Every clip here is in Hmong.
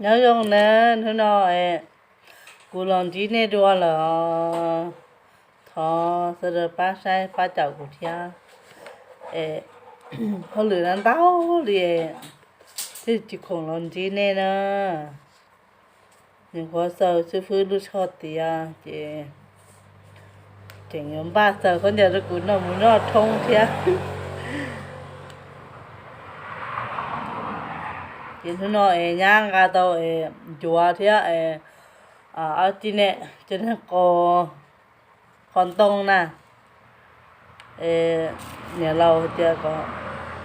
Nyob zoo na, hnub no kuv los ntsib nej dua lawm os. Thov sawv daws pab saib pab caum kuv thiab. Hauj lwm ntau ntau li, thiaj tsis khoom los ntsib nej na. Nws qhuav xaws xwb fwb lub tsho tiav ces tseem yuav npaj xaws khaub ncaws rau kuv noj mus noj thoob thiab. Ces hnub no es nyab nqa tau es ncuav thiab es ob tib ne, cov neeg qos, qos ntoo na. Es niam laus hais tias kom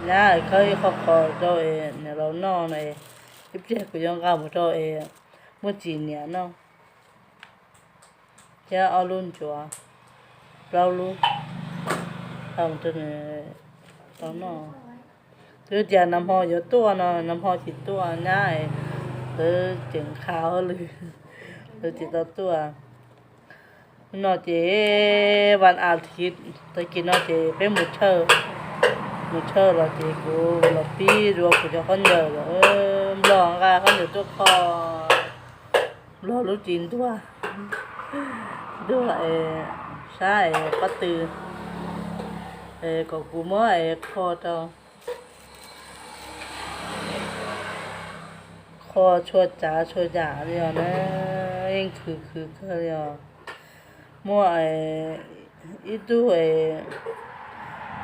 nyab khawb ib qho qos rau es niam laus noj no, ib pliag kuv yuav nqa mus rau es Muaj Tsim niam noj thiab ob lub ncuav, plaub lub, tau rau nws tau noj. Twb tias nag hmo yuav tuaj no, nag hmo tsis tuaj, nyab lawv tseem qha hauj lwm, lawv tsis tau tuaj. Hnub no ces vas as thiv, tag kis no ces peb mus, mus chawj los ces kuv los pib dua kuv cov khaub ncaws lawm. Nplog nqa khaub ncaws tuaj kho, Nplog lub tsis ntuag, ntuag es sab es pob tw, es kom kuv muab es kho rau, kho txhua tsav txhua yam li os na, yeej khwv khwv kawg li os. Muaj ib tug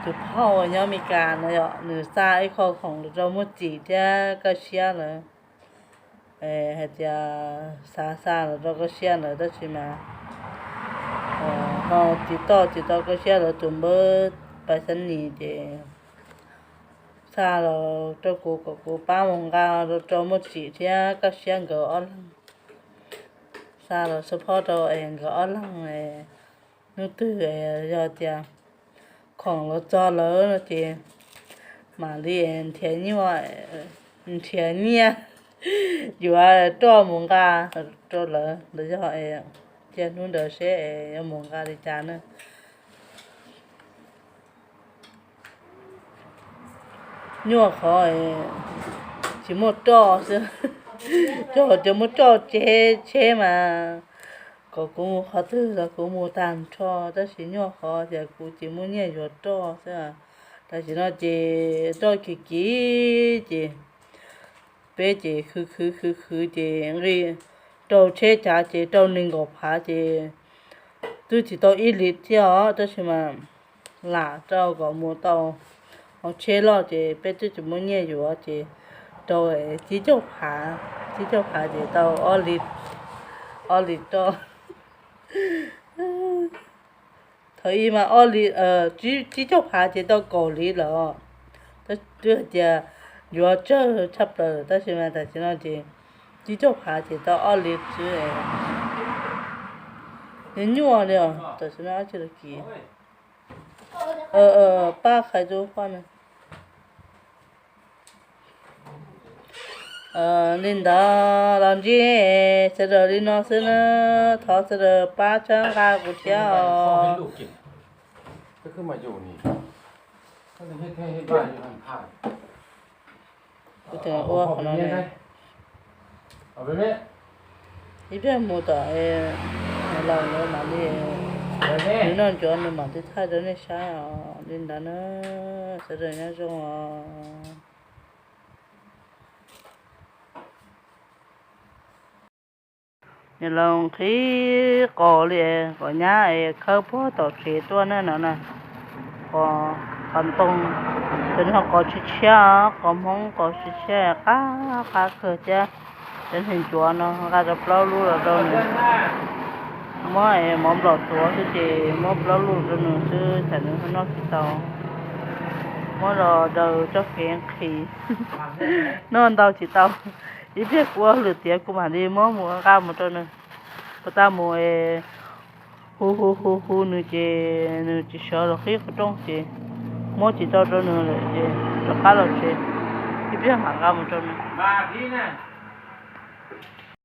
tus phauj nyob Amelikas no yom, nws xa ib qho khoom los rau Muaj Tsim thiab Kaj Siab lawm. Hais tias xav xa los rau Kaj Siab lawm tab sis mas ho tsis toj tsis tau Kaj Siab lawv tus npawb pais xab nis ces xa los rau kuv kom kuv pab mus nqa los rau Muaj Tsim thiab Kaj Siab nkawd ob leeg. Xa los support rau es nkawd ob leeg, hnub twg yog tias khoom los txog lawm no ces mam li nrhiav nyuaj, nrhiav nyiaj yuav roj mus nqa rau lawv los yog cia hnub ntawd seb yuav mus nqa li cas na. Nyuaj qhov tsis muaj roj xwb, rau qhov tias muaj roj tsheb mas kom kuv mus qhov twg los kuv mus tag nrho, tab sis nyuaj qhov tias kuv tsis muaj nyiaj yuav roj xwb. Tam sim no ces roj kiv kiv ces peb ces khwv khwv khwv khwv ces nqi rau tsheb cav ces rau nees nkaum phav ces twb tsis tau ib lis thiab os, tab sis mas lam rau kom mus tau hauv tsheb loj ces peb twb tsis muaj nyiaj yuav ces rau tsib caug phav, tsib caug phav ces tau ob lis roj. Thaum ub mas ob lis, tsib caug phav ces tau kaum lis lawm. Twb hais tias yuav tsawg tshaj plaws tab sis mas tam sim no ces tsib caug phav ces tau ob lis xwb. Nyuaj nyuaj li os, tam sim no ab tsi los kis. Pab qhais rau poj na. Li ntawd los ntsib sawv daws li no xwb na, thov sawv daws pab txhawb nqa kuv thiab os. Kuv tseem ua qhov no ne. Ib pliag mus tom los lawv mam li, nws noj ncuav nws mam li thaij rau nej saib os. Li ntawd na, sawv daws nyob zoo os. Nws los nqhis qos li, qos nyab es khawb puag tom tsev tuaj na no na. Qos ntoo, cov no qos tshiab tshiab, qos Hmoob qos tshiab tshiab qab qab kawg thiab. Cov niag ncuav no nqa rau plaub lub los rau nws. Muab mov nplaum tuav xwb ces muab plaub lub rau nws xwb, tsam nws noj tsis tau. Muab los daws txoj kev nqhis, noj ntau tsis tau. Ib pliag kuv ua hauj lwm tiav kuv mam li muab mus nqa mus rau nws. Puas tau mus hu hu hu hu nws ces nws tsis sawv los qhib qhov rooj ces muab tsis tau rau nws lawm ces rov qab los tsev. Ib pliag mam nqa mus rau nws.